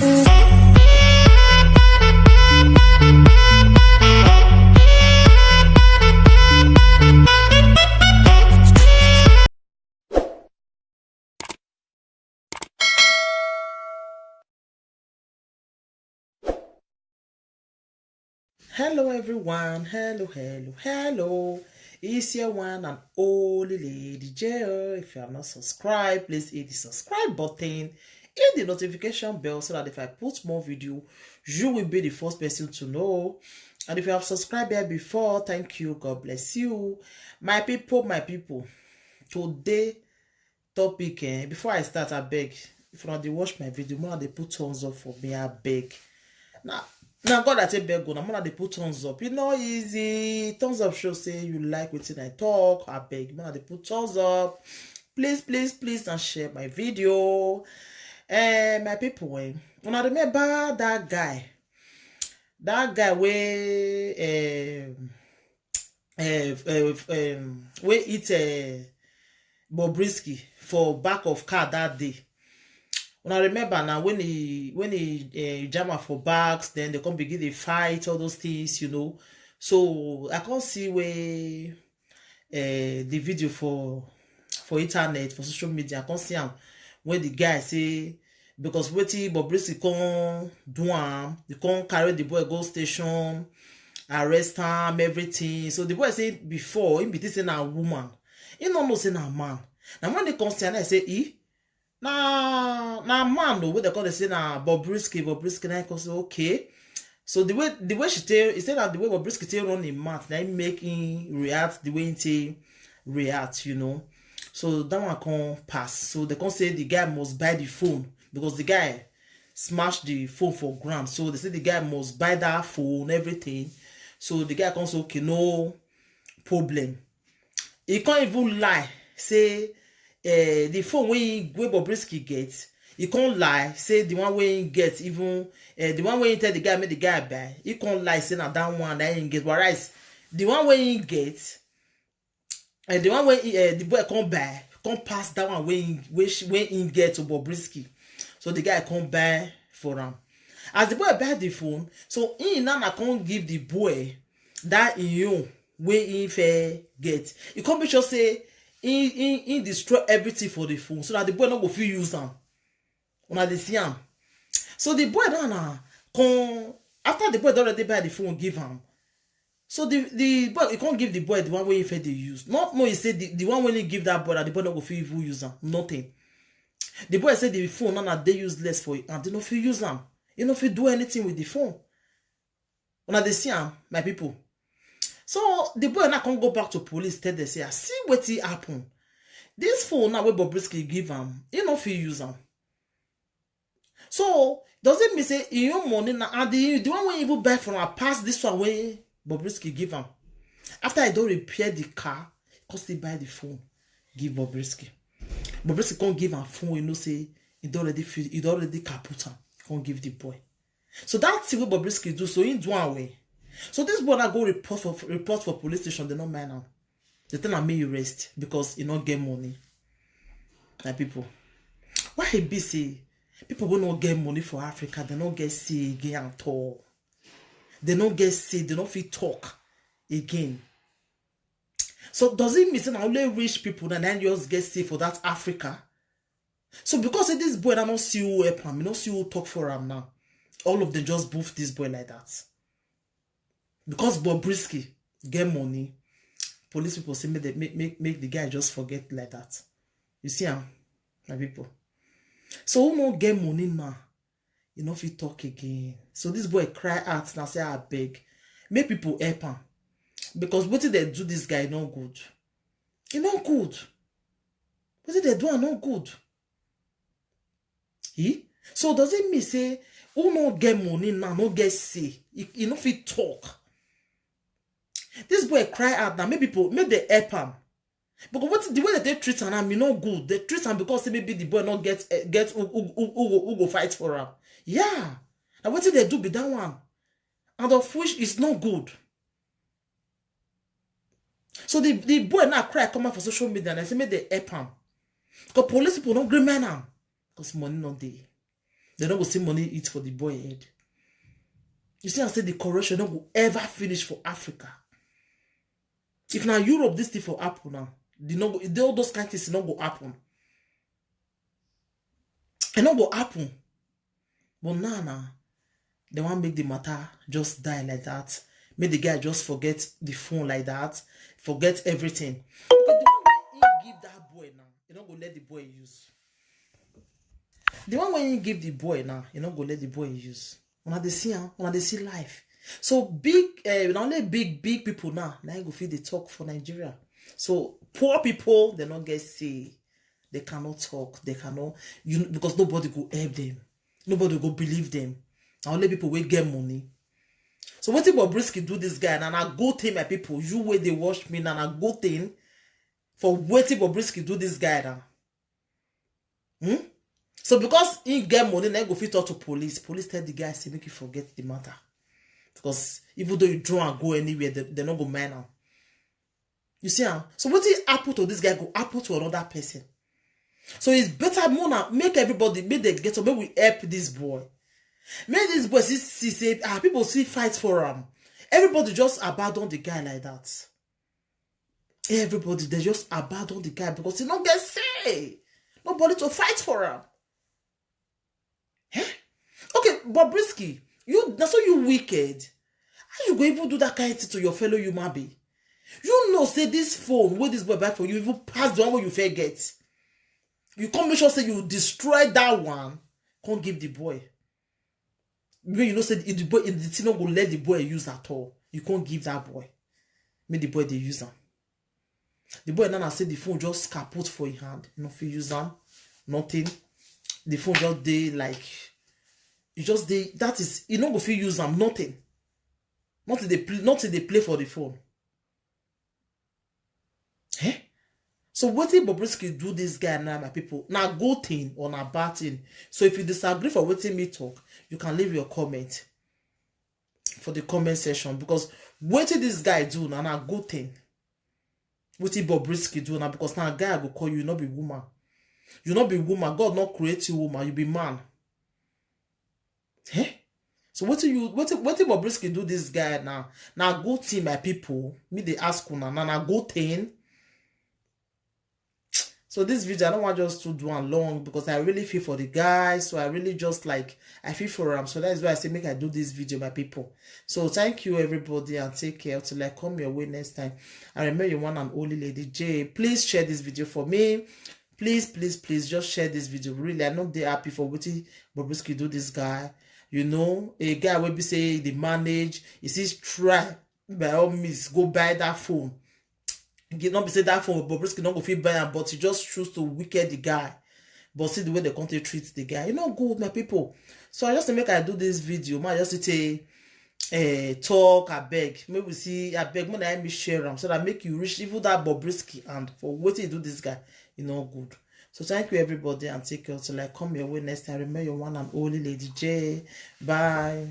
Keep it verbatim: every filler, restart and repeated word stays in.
Hello everyone, hello, hello, hello. It's your one and only Lady J O. If you have not subscribed, please hit the subscribe button, hit the notification bell so that if I put more video, you will be the first person to know. And if you have subscribed here before, thank you, God bless you. My people, my people, today topic, eh, before I start, I beg, if una dey watch my video, una dey put thumbs up for me, I beg. Now, now God, I take beg una, una dey put thumbs up. You know, easy thumbs up show say you like wetin I talk. I beg, una dey put thumbs up, please, please, please, and share my video. Eh, my people, eh, una remember that guy, that guy wey, eh, eh, eh, um, wey eat, eh, Bobrisky for back of car that day. Una remember now when he, when he, eh, jam am for back, then they come begin dey fight, all those things, you know. So I come see where, eh, the video for, for internet, for social media, I come see am when the guy say, because wetin Bobrisky come do am, he come carry the boy go station, arrest am, everything. So the boy say before, he be think say na woman. He no know say na man. Na when they come see am, I say, "Eh? Na, na man o," wey they call, they say na Bobrisky, Bobrisky." Na he come say, "Okay." So the way, the way she tell, he said that the way Bobrisky tell run him mouth, na him make him react the way he take react, you know. So that one come pass. So they come say the guy must buy the phone because the guy smash the phone for ground. So they say the guy must buy that phone, everything. So the guy come say, "Okay, no problem." He can't even lie, say, eh, the phone wey he, wey Bobrisky get, he can't lie, say the one wey he get, even, eh, the one wey he tell the guy, make the guy buy, he can't lie, say na that one that he get. Whereas the one wey he get, eh, the one wey he, eh, the boy come buy, come pass that one wey he, wey she, wey he get to Bobrisky. So the guy come buy for am. As the boy buy the phone, so he now na come give the boy that him own wey he fair get. He come be sure say he, he, he destroy everything for the phone so that the boy no go fit use am. Una dey see am. So the boy now na come, after the boy don already buy the phone give am, so the, the boy, he come give the boy the one wey he fair dey use. Not know he say the, the one wey he give that boy, that the boy no go fit even use am. Nothing. The boy say the phone now na dey useless for him and he no fit use am. He no fit do anything with the phone. Una dey see am, my people. So the boy now come go back to police, tell them say, "I see wetin happen. This phone now wey Bobrisky give am, he no fit use am." So does it mean say him own money now, and the, the one wey he even buy from am pass this one wey Bobrisky give am? After he don repair the car, he come still buy the phone give Bobrisky. Bobrisky come give am phone, you know say he don already feel, he don already kaput am. He come give the boy. So that thing wey Bobrisky do, so he do am well. So this boy now go report for, report for police station. They no mind am. They tell am make he rest because he no get money. My people, why e be say people wey no get money for Africa, they no get say again at all? They no get say, they no fit talk again. So does it mean say na only rich people na, na just get say for that Africa? So because say this boy na no see who help am, he no see who talk for am now, all of them just boof this boy like that. Because Bobrisky get money, police people say make, they, make, make, make the guy just forget like that. You see am, my people. So who no get money now, he no fit talk again. So this boy cry out now, say, "I beg, make people help am." Because wetin they do this guy no good. E no good. Wetin they do am no good. He? So does it mean say who no get money now, no get say? He, he no fit talk. This boy cry out now, make people, make they help am. Because what the way that they treat am, e no good. They treat am because say maybe the boy no get, eh, get who, who, who, who go, who go fight for am. Yeah. And wetin they do be that one? And of which is no good. So the, the boy now cry come out for social media and I say make they help am. Because police people no gree mind am. Because money no dey. They no go see money eat for the boy head. You see, I say the corruption no go ever finish for Africa. If na Europe this thing for happen now, the no go, all those kind things no go happen. E no go happen. But now, now, they wan make the matter just die like that. Make the guy just forget the phone like that, forget everything. Okay, the one wey he give that boy now, e no go let the boy use. The one wey he give the boy now, e no go let the boy use. Una dey see am, una dey see life. So big, uh, na only big big people now na go fit dey talk for Nigeria. So poor people, they no get say, they cannot talk, they cannot, you, because nobody go help them, nobody go believe them. Na only people wey get money. So wetin Bobrisky do this guy na, na good thing, my people. You wey dey watch me na, na good thing for wetin Bobrisky do this guy na. Hmm? So because he get money, na go fit talk to police. Police tell the guy say make you forget the matter, because even though you draw and go anywhere, they, they no go mind am. You see am? So wetin happen to this guy go happen to another person. So it's better more now make everybody, make they get up, make we help this boy. Make this boy see, see say, ah, people see fight for am. Everybody just abandon the guy like that. Everybody, they just abandon the guy because he no get say. Nobody to fight for am. Eh? Okay, Bobrisky, you, na so you wicked. How you go even do that kind thing to your fellow human being? You know say this phone wey this boy buy for you even pass the one wey you fit get. You come make sure say you destroy that one, come give the boy. When you know say the boy, the thing no go let the boy use at all, you come give that boy. Make the boy dey use am. The boy now say the phone just kaput for his hand, no fit use am, nothing. The phone just dey like, e just dey, that is, e no go fit use am, nothing. Nothing dey play, nothing dey play for the phone. Eh? So wetin Bobrisky do this guy now, my people? Na good thing or na bad thing? So if you disagree for wetin me talk, you can leave your comment for the comment section, because wetin this guy do na, na good thing. Wetin Bobrisky do na, because na guy go call you, no be woman. You no be woman. God no create you woman. You be man. Eh? So wetin you, wetin, wetin Bobrisky do this guy now? Na good thing, my people. Me dey ask una, na, na good thing. So this video, I don't want just to do am long because I really feel for the guy. So I really just like, I feel for him. So that is why I say make I do this video, my people. So thank you everybody and take care till I come your way next time. I remember your one and only Lady J. Please share this video for me. Please, please, please just share this video. Really, I know they happy for wetin Bobrisky do this guy. You know, a guy wey be say the manage, is he try by all means go buy that phone. Not be say that phone Bobrisky no go fit buy am, but he just choose to wicked the guy. But see the way they come to treat the guy, you know, good, my people. So I just say make I do this video, man. Just say, eh, talk, I beg. Maybe we see, I beg, when I me share am, so that make you reach even that Bobrisky and for wetin he do this guy, you know, good. So thank you everybody and take care till I come your way next time. Remember your one and only Lady J. Bye.